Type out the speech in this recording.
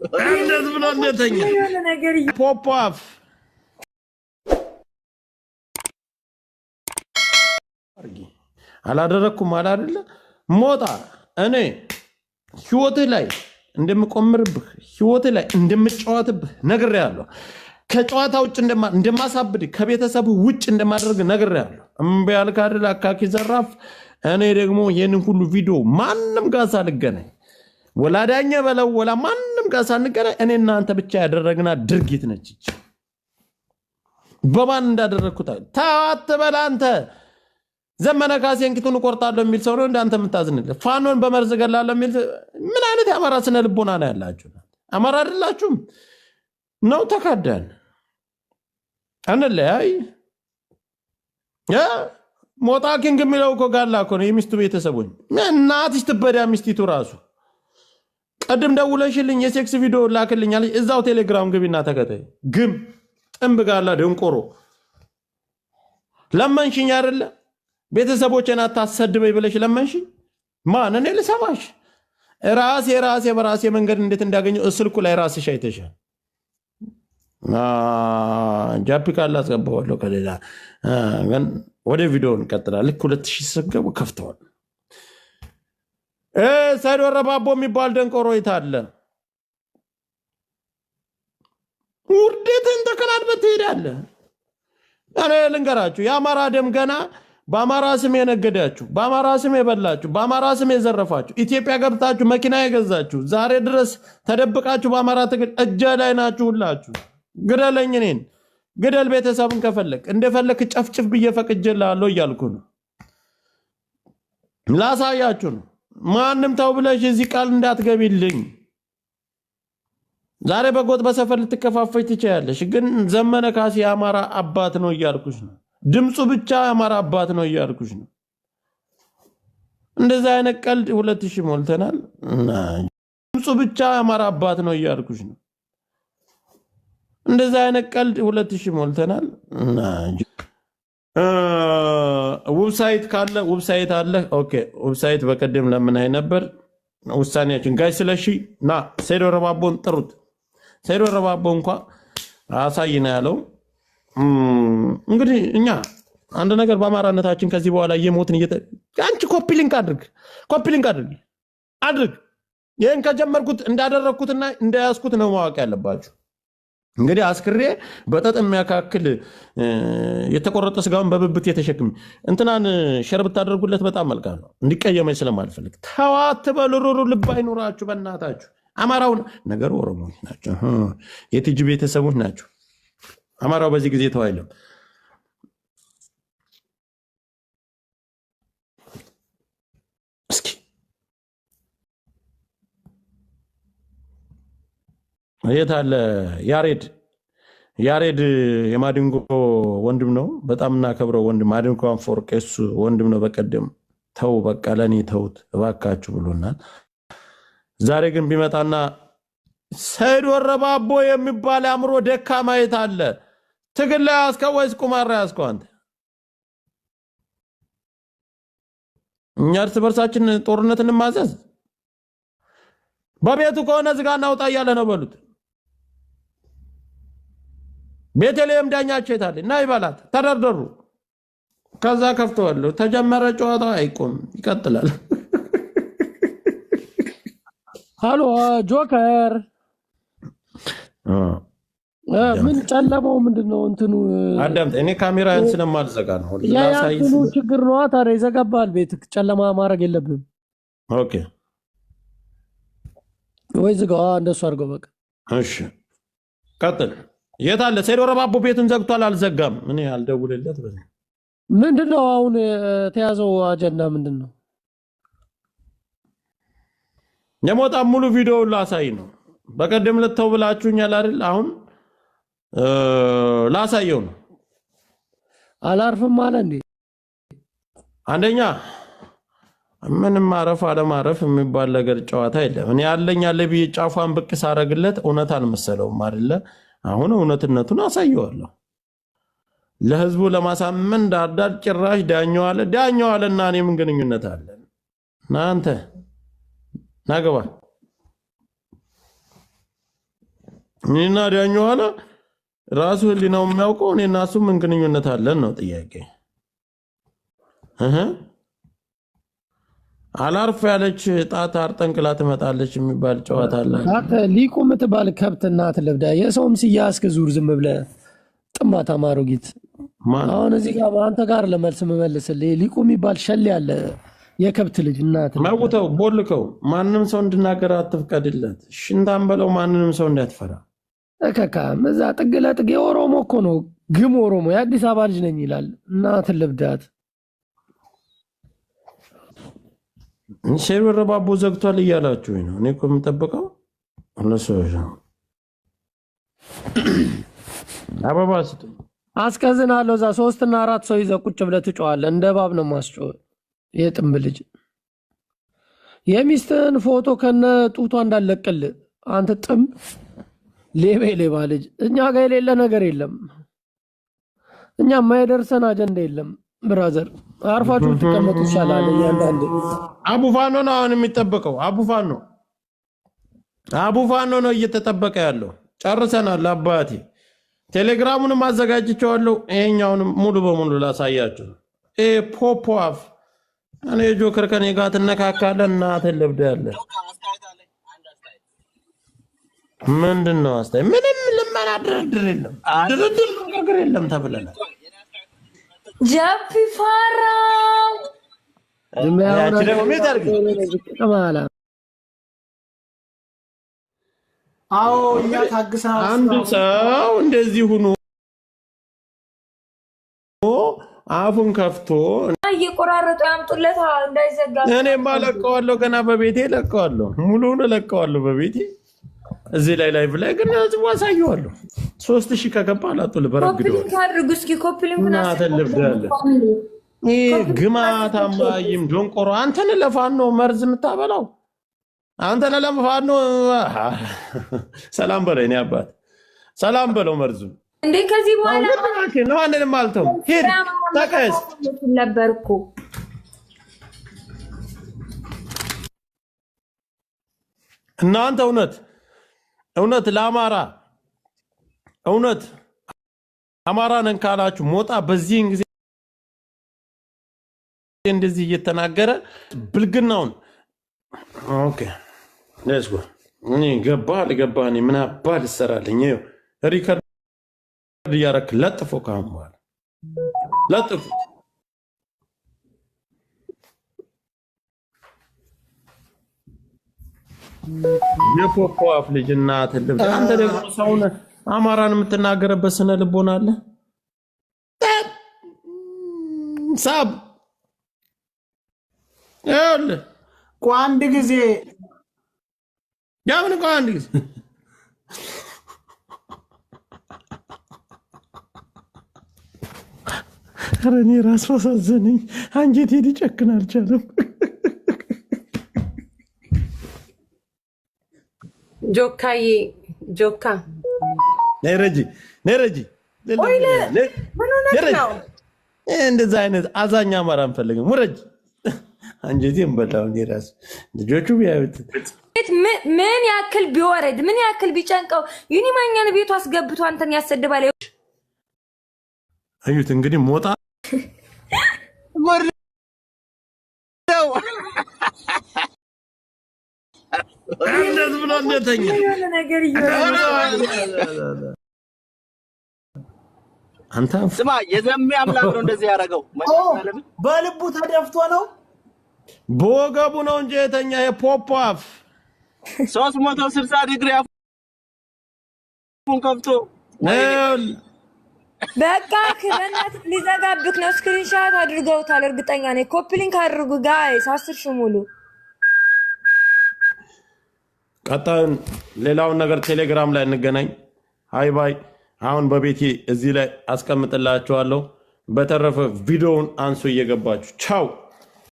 እንደዚህ ብሎ እንደተኛ የሆነ ነገር ፖፕ አፍ አላደረግኩም አለ አይደለ? ሞጣ እኔ ህይወትህ ላይ እንደምቆምርብህ ህይወትህ ላይ እንደምጫወትብህ ነግሬሃለሁ። ከጨዋታ ውጭ እንደማሳብድ ከቤተሰብህ ውጭ እንደማደርግ ነግሬሃለሁ። እምቢ ያልክ አይደል አካኪ ዘራፍ። እኔ ደግሞ ይህንን ሁሉ ቪዲዮ ማንም ጋር ሳልገናኝ ወላ ዳኘ በለው ወላ ማንም ጋር ሳንገናኝ እኔ እናንተ ብቻ ያደረግናት ድርጊት ነች። ይቺ። በማን እንዳደረግኩት ተው አትበል አንተ። ዘመነ ካሴን ቂጡን እቆርጣለሁ የሚል ሰው ነው እንዳንተ የምታዝንለት። ፋኖን በመርዝ እገላለሁ የሚል ምን አይነት የአማራ ስነ ልቦና ነው ያላችሁ? አማራ አይደላችሁም ነው? ተካዳን አንለያይ። ሞጣ ኪንግ የሚለው እኮ ጋላ እኮ ነው የሚስቱ ቤተሰቦች። እናትሽ ትበዳ ሚስቲቱ ራሱ ቅድም ደውለሽልኝ የሴክስ ቪዲዮ ላክልኝ አለች። እዛው ቴሌግራም ግቢና ተከታይ ግም ጥንብ ጋላ ደንቆሮ ለመንሽኝ አይደለ? ቤተሰቦቼን አታሰድበኝ ብለሽ ለመንሽኝ። ማን እኔ ልሰማሽ? ራሴ ራሴ በራሴ መንገድ እንዴት እንዳገኘው ስልኩ ላይ ራስሽ አይተሻል። ጃፒ ካለ አስገባዋለሁ። ከሌላ ግን ወደ ቪዲዮ እንቀጥላለን። ልክ 2000 ስገቡ ከፍተዋል። ሰይድ ወረባቦ የሚባል ደንቆሮ የት አለ? ውርደትን ተከናንበህ ትሄዳለህ። እኔ ልንገራችሁ፣ የአማራ ደም ገና በአማራ ስም የነገዳችሁ፣ በአማራ ስም የበላችሁ፣ በአማራ ስም የዘረፋችሁ፣ ኢትዮጵያ ገብታችሁ መኪና የገዛችሁ፣ ዛሬ ድረስ ተደብቃችሁ በአማራ ትግል እጀ ላይ ናችሁ። ሁላችሁ ግደለኝ፣ እኔን ግደል፣ ቤተሰብን ከፈለግ እንደፈለግ ጨፍጭፍ ብዬ ፈቅጄልሃለሁ እያልኩ ነው። ላሳያችሁ ነው። ማንም ተው ብለሽ እዚህ ቃል እንዳትገቢልኝ። ዛሬ በጎጥ በሰፈር ልትከፋፈች ትችያለሽ፣ ግን ዘመነ ካሴ የአማራ አባት ነው እያልኩሽ ነው። ድምፁ ብቻ የአማራ አባት ነው እያልኩሽ ነው። እንደዚህ አይነት ቀልድ 2000 ሞልተናል። ድምፁ ብቻ የአማራ አባት ነው እያልኩሽ ነው። እንደዚህ አይነት ቀልድ 2000 ሞልተናል። website ካለ website አለ። Okay website በቀደም ለምን ነበር ውሳኔያችን። ጋሽ ስለሺ ና ሰይድ ወረባቦን ጥሩት። ሰይድ ወረባቦ እንኳ አሳይ ነው ያለው። እንግዲህ እኛ አንድ ነገር በአማራነታችን ከዚህ በኋላ እየሞትን አንቺ copy link አድርግ፣ copy link አድርግ አድርግ። ይህን ከጀመርኩት እንዳደረግኩትና እንደያዝኩት ነው ማወቅ ያለባችሁ። እንግዲህ አስክሬ በጠጥ የሚያካክል የተቆረጠ ስጋውን በብብት የተሸክም እንትናን share ብታደርጉለት በጣም መልካም ነው። እንዲቀየመኝ ስለማልፈልግ ተዋት በሉ። ሩሩ ልብ አይኑራችሁ በእናታችሁ። አማራውን ነገሩ ኦሮሞዎች ናቸው፣ የትጅ ቤተሰቦች ናቸው። አማራው በዚህ ጊዜ ተው አይልም። እስኪ የት አለ ያሬድ? ያሬድ የማዲንጎ ወንድም ነው። በጣም እናከብረው ወንድም ማዲንጎ አፈወርቅ የሱ ወንድም ነው። በቀደም ተው በቃ ለእኔ ተውት እባካችሁ ብሎናል። ዛሬ ግን ቢመጣና ሰይድ ወረባቦ የሚባል አእምሮ ደካማ የት አለ? ትግል ላይ ያዝከው ወይስ ቁማር ላይ ያዝከው አንተ? እኛ እርስ በርሳችን ጦርነት እንማዘዝ። በቤቱ ከሆነ ዝጋ እናውጣ እያለ ነው በሉት። ቤተልሔም ዳኛቸው የታለ? እና ይበላት ተደርደሩ። ከዛ ከፍተዋለሁ። ተጀመረ ጨዋታ አይቆም ይቀጥላል። ሃሎ ጆከር፣ ምን ጨለማው ምንድን ነው እንትኑ? አዳምጥ። እኔ ካሜራን ስለማልዘጋ ነው። ላሳይ የእንትኑ ችግር ነዋ። ታዲያ ይዘጋባል። ቤት ጨለማ ማድረግ የለብህም። Okay ወይ ዝጋዋ፣ እንደሱ አድርገው በቃ። እሺ ቀጥል። የት አለ ሰይድ ወረባቦ? ቤቱን ዘግቷል። አልዘጋም። እኔ አልደውልለት። ምንድን ነው አሁን የተያዘው አጀንዳ ምንድን ነው? የሞጣ ሙሉ ቪዲዮውን ላሳይ ነው። በቀደም ልተው ብላችሁኛል አይደል? አሁን ላሳየው ነው። አላርፍም አለ እንዴ? አንደኛ ምንም ማረፍ አለማረፍ የሚባል ነገር ጨዋታ የለም። እኔ ያለኝ አለ ብዬ ጫፏን ብቅ ሳረግለት እውነት አልመሰለውም አይደለ? አሁን እውነትነቱን አሳየዋለሁ። ለህዝቡ ለማሳመን ዳርዳር ጭራሽ ዳኛው አለ ዳኛው አለና እኔ ምን ግንኙነት አለን? ናንተ ናግባ። እኔና ዳኙ ኋላ ራሱ ህሊናው የሚያውቀው እኔና እሱ ምን ግንኙነት አለን ነው ጥያቄ። እህ አላርፍ ያለች ጣት አርጠንቅላ ትመጣለች የሚባል ጨዋታ አለ። አንተ ሊቁ የምትባል ከብት እናት ልብዳ የሰውም ሲያስክ ዙር ዝም ብለህ ጥማታ ማሮጊት። ማን አሁን እዚህ ጋር አንተ ጋር ለመልስ የምመልስልህ ሊቁ የሚባል ሸል ያለ የከብት ልጅ እናት ልብዳ። መውተው ቦልከው ማንም ሰው እንድናገር አትፍቀድለት። ሽንታም በለው ማንንም ሰው እንዳትፈራ። እከካም እዛ ጥግ ለጥግ የኦሮሞ እኮ ነው፣ ግም ኦሮሞ የአዲስ አበባ ልጅ ነኝ ይላል። እናት ልብዳት። ሼር ረባቦ ዘግቷል እያላችሁ ነው። እኔ እኮ የምጠብቀው ሁለት ሰዎች ነው። አበባ ስጡ። አስከዝናለሁ። እዛ ሶስትና አራት ሰው ይዘህ ቁጭ ብለህ ትጮኻለህ። እንደ እባብ ነው ማስጮህ። የጥንብ ልጅ የሚስትህን ፎቶ ከነ ጡቷ እንዳለቅልህ አንተ ጥንብ ሌባ ሌባ ልጅ። እኛ ጋር የሌለ ነገር የለም። እኛ የማይደርሰን አጀንዳ የለም። Brother አርፋችሁ ብትቀመጡ ይሻላል። እያንዳንድ አቡፋኖ ነው አሁን የሚጠበቀው። አቡፋኖ አቡፋኖ ነው እየተጠበቀ ያለው። ጨርሰናል አባቴ። ቴሌግራሙንም አዘጋጅቼዋለሁ። ይሄኛውንም ሙሉ በሙሉ ላሳያችሁ። ይሄ ፖፖ አፍ እኔ ጆከር ከኔ ጋር ትነካካለህ። እናትህን ልብድ ያለ ምንድን ነው አስተያየት? ምንም ልመና ድርድር የለም፣ ድርድር ንግግር የለም ተብለናል። ጃፒ ፋራው ዝም ብለህ አሁን ያቺ ደግሞ mute አድርጊ። ቅማላ አዎ እኛ ታግሰናል። አንድ ሰው እንደዚህ ሁኖ አፉን ከፍቶ እየቆራረጡ ያምጡለት እንዳይዘጋ። እኔማ ለቀዋለሁ፣ ገና በቤቴ ለቀዋለሁ፣ ሙሉውን ለቀዋለሁ በቤቴ። እዚህ ላይ live ላይ ግን ህዝቡ አሳየዋለሁ። 3000 ከገባ አላጡ ልበረግደዋለሁ። Copy link አድርጉ እስኪ copy link ኡን እናትህን ልብድ ያለ ይህ ግማታም አይም ደንቆሮ አንተን ለፋኖ መርዝ የምታበላው አንተን ለፋኖ ሰላም በለው። እኔ አባት ሰላም በለው መርዙ እንዴ ከዚህ በኋላ ማንንም አልተውም። ሂድ ተቀስ ነበር እኮ እናንተ እውነት እውነት ለአማራ እውነት አማራ ነን ካላችሁ ሞጣ በዚህን ጊዜ እንደዚህ እየተናገረ ብልግናውን okay let's go። እኔ ገባ አልገባ እኔ ምን አባ ልሰራልኝ? ይኸው record እያረክ ለጥፎ ካሁን በኋላ ለጥፉት። የፖፖ አፍ ልጅ እናትህ ልብድ። አንተ ደግሞ ሰውን አማራን የምትናገርበት ስነ ልቦና አለ? ሳብ ይኸውልህ እኮ አንድ ጊዜ ያምን እኮ አንድ ጊዜ ኧረ እኔ ራሱ አሳዘነኝ። አንጀቴ ሊጨክን አልቻለም። ጆካዬ ጆካ ነይ ረጂ፣ ነይ ረጂ፣ ወይኔ ምን ሆነህ ነይ ረጂ። ነው? እንደዛ አይነት አዛኝ አማራ አንፈልግም። ውረጅ። አንጀቴን በላው። እኔ ራሱ ልጆቹ ቢያዩት ምን ያክል ቢወረድ ምን ያክል ቢጨንቀው ዩኒ ማኛን ቤቱ አስገብቶ አንተን ያሰድባል። እዩት እንግዲህ ሞጣ ጉድ ነው። እንደዚህ ብሎ እንደተኛ የሆነ ነገር እየሆነ አንተ ስማ የዘሜ አምላክ ነው እንደዚህ ያደረገው። በልቡ ተደፍቶ ነው። በወገቡ ነው እንጂ የተኛ የፖፕ አፍ 360 ዲግሪ አፉን ከፍቶ በቃ በእናትህ ሊዘጋብክ ነው። Screenshot አድርገውታል፣ እርግጠኛ ነኝ። Copy link አድርጉ guys፣ 10,000 ሙሉ። ቀጣዩን ሌላውን ነገር ቴሌግራም ላይ እንገናኝ። Hi bye። አሁን በቤቴ እዚህ ላይ አስቀምጥላችኋለሁ። በተረፈ ቪዲዮውን አንሱ እየገባችሁ ቻው።